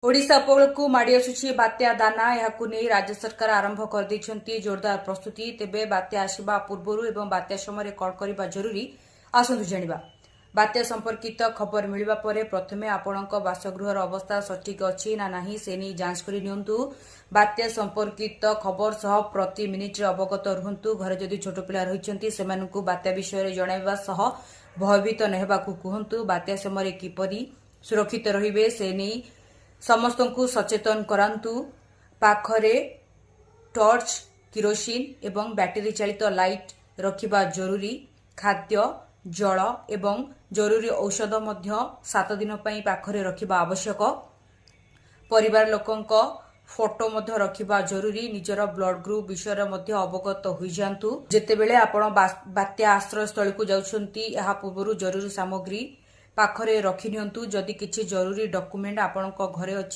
ଓଡ଼ିଶା ଉପକୂଳକୁ ମାଡ଼ି ଆସୁଛି ବାତ୍ୟା ଦାନା। ଏହାକୁ ନେଇ ରାଜ୍ୟ ସରକାର ଆରମ୍ଭ କରିଦେଇଛନ୍ତି ଜୋରଦାର ପ୍ରସ୍ତୁତି। ତେବେ ବାତ୍ୟା ଆସିବା ପୂର୍ବରୁ ଏବଂ ବାତ୍ୟା ସମୟରେ କ'ଣ କରିବା ଜରୁରୀ, ଆସନ୍ତୁ ଜାଣିବା। ବାତ୍ୟା ସମ୍ପର୍କିତ ଖବର ମିଳିବା ପରେ ପ୍ରଥମେ ଆପଣଙ୍କ ବାସଗୃହର ଅବସ୍ଥା ସଠିକ୍ ଅଛି ନା ନାହିଁ, ସେ ନେଇ ଯାଞ୍ଚ କରି ନିଅନ୍ତୁ। ବାତ୍ୟା ସମ୍ପର୍କିତ ଖବର ସହ ପ୍ରତି ମିନିଟ୍ରେ ଅବଗତ ରୁହନ୍ତୁ। ଘରେ ଯଦି ଛୋଟ ପିଲା ରହିଛନ୍ତି, ସେମାନଙ୍କୁ ବାତ୍ୟା ବିଷୟରେ ଜଣାଇବା ସହ ଭୟଭୀତ ନ ହେବାକୁ କୁହନ୍ତୁ। ବାତ୍ୟା ସମୟରେ କିପରି ସୁରକ୍ଷିତ ରହିବେ, ସେ ନେଇ ସମସ୍ତଙ୍କୁ ସଚେତନ କରାନ୍ତୁ। ପାଖରେ ଟର୍ଚ୍ଚ, କିରୋସିନ ଏବଂ ବ୍ୟାଟେରୀ ଚାଳିତ ଲାଇଟ୍ ରଖିବା ଜରୁରୀ। ଖାଦ୍ୟ, ଜଳ ଏବଂ ଜରୁରୀ ଔଷଧ ମଧ୍ୟ 7 ଦିନ ପାଇଁ ପାଖରେ ରଖିବା ଆବଶ୍ୟକ। ପରିବାର ଲୋକଙ୍କ ଫଟୋ ମଧ୍ୟ ରଖିବା ଜରୁରୀ। ନିଜର ବ୍ଲଡ ଗ୍ରୁପ ବିଷୟରେ ମଧ୍ୟ ଅବଗତ ହୋଇଯାଆନ୍ତୁ। ଯେତେବେଳେ ଆପଣ ବାତ୍ୟା ଆଶ୍ରୟସ୍ଥଳୀକୁ ଯାଉଛନ୍ତି, ଏହା ପୂର୍ବରୁ ଜରୁରୀ ସାମଗ୍ରୀ ପାଖରେ ରଖିନିଅନ୍ତୁ। ଯଦି କିଛି ଜରୁରୀ ଡକୁମେଣ୍ଟ ଆପଣଙ୍କ ଘରେ ଅଛି